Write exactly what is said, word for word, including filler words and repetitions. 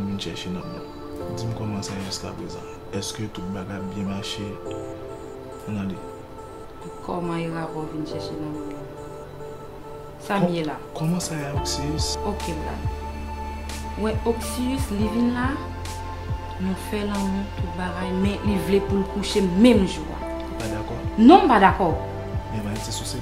Vin chèche nonm nan. Di m kòman sa ye jiskaprezan. Èske tout bagay ap byen mache? Ann ale. Kòman e rapò vin chèche nonm nan? Sa m ye la. Kòman sa ye, Oxius? Ok, bra. Wè, Oxius, li vin la, nou fè lanmou, tout bagay, men li vle pou l kouche menm jou a. Ou pa dakò? Non, m pa dakò. Men pa ete sou se.